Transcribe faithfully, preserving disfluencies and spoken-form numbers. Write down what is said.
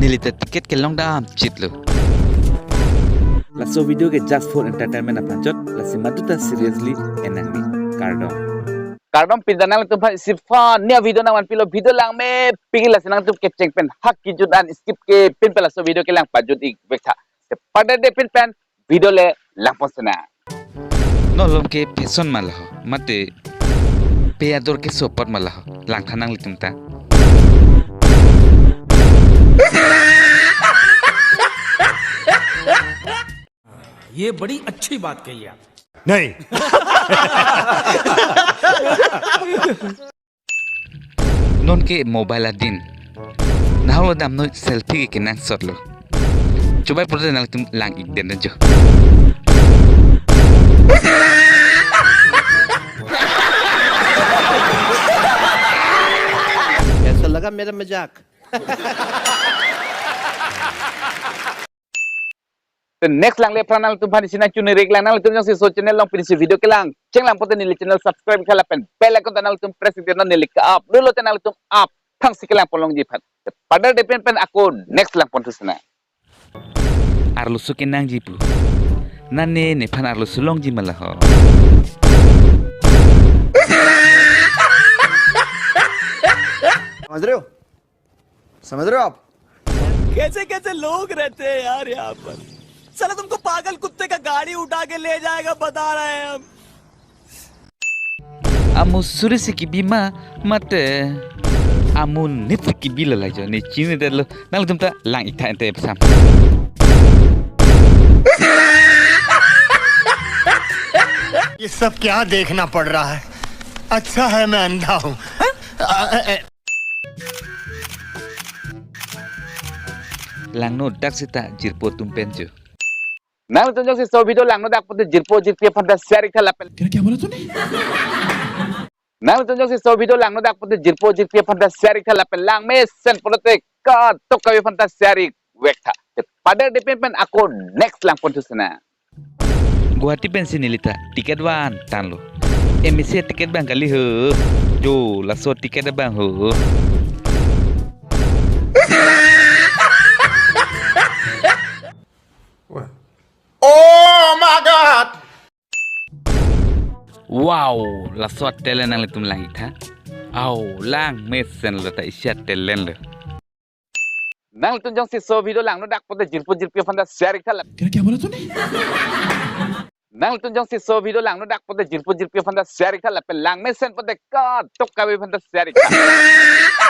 Neli ta ticket kelong dam chitlo. Laso video ke just for entertainment aphan chot, lasi maduta seriously en nangji. Kardom. Kardom pinta nanglitum aphan isi aphan ne video nangvanpilo, video langme pik, lasi nangtum kecheng pen hak kejut an skip ke pin pen laso video kelang pajut ik vek tha. Te padar de pin pen video le langpon sena. Non lom ke peson ma laho, mate pe ador keso apot ma laho, langtha nanglitum ta. ये बड़ी अच्छी बात कही आप। नहीं। Non ke mobile adin. Nahok lo damnoi selfie ke kenangsot lo. Chobai pulote nangtum lang ik den jo. कैसा लगा मेरा मजाक? Te next langle aphrang nangtum aphan isi nangchuniriklang, nangtum jongsi laso channel along pini si video kelang chenglang pulote neli channel subscribe tha lapen bell icon ta nangtum press ik den, neli ka-upload lote nangtum aphrangsi kelang pon longji aphan. Te padar de pin pen ako next langpon thu sena. Arloso kenangji pu. Nane nephan arloso longji ma laho. समझ रहे हो? समझ रहे हो आप? कैसे कैसे लोग रहते हैं यार यहाँ पर। साला तुमको पागल कुत्ते का गाड़ी उठा के ले जाएगा, बता रहे हैं हम। Amo suri si kebi ma, mate amo nit si kebi lo lajo, ne chinidetlo, nangtum ta lang ik tha ente besam. ये सब क्या देखना पड़ रहा है? अच्छा है मैं अंधा हूँ। Langno dak seta jirpo atum pen jo. Nangtum jongsi laso video langno dak pulote jirpo jirpi aphan ta share ik tha lapen. क्या, क्या बोला तूने? Nangtum jongsi laso video langno dak pulote jirpo jirpi aphan ta share ik tha lapen langmesen pulote kadokave aphan ta share ik vek tha. Te padar de pin pen ako next langpon thu sena. Guwahati pensi neli ta ticket van tanglo. M A C ticket abang kali ho. Jo, laso ticket abang ho. Oh my God! Wow, laso talent nanglitum lang ik tha. Aw, langmesen lo ta isi talent lo. Nangtum jongsi laso video langno dak pulote jirpo jirpi aphan ta share ik tha lapen. क्या, क्या बोला तूने? Nangtum jongsi laso video langno dak pulote jirpo jirpi aphan ta share ik tha lapen langmesen pulote kadokave aphan ta share ik tha.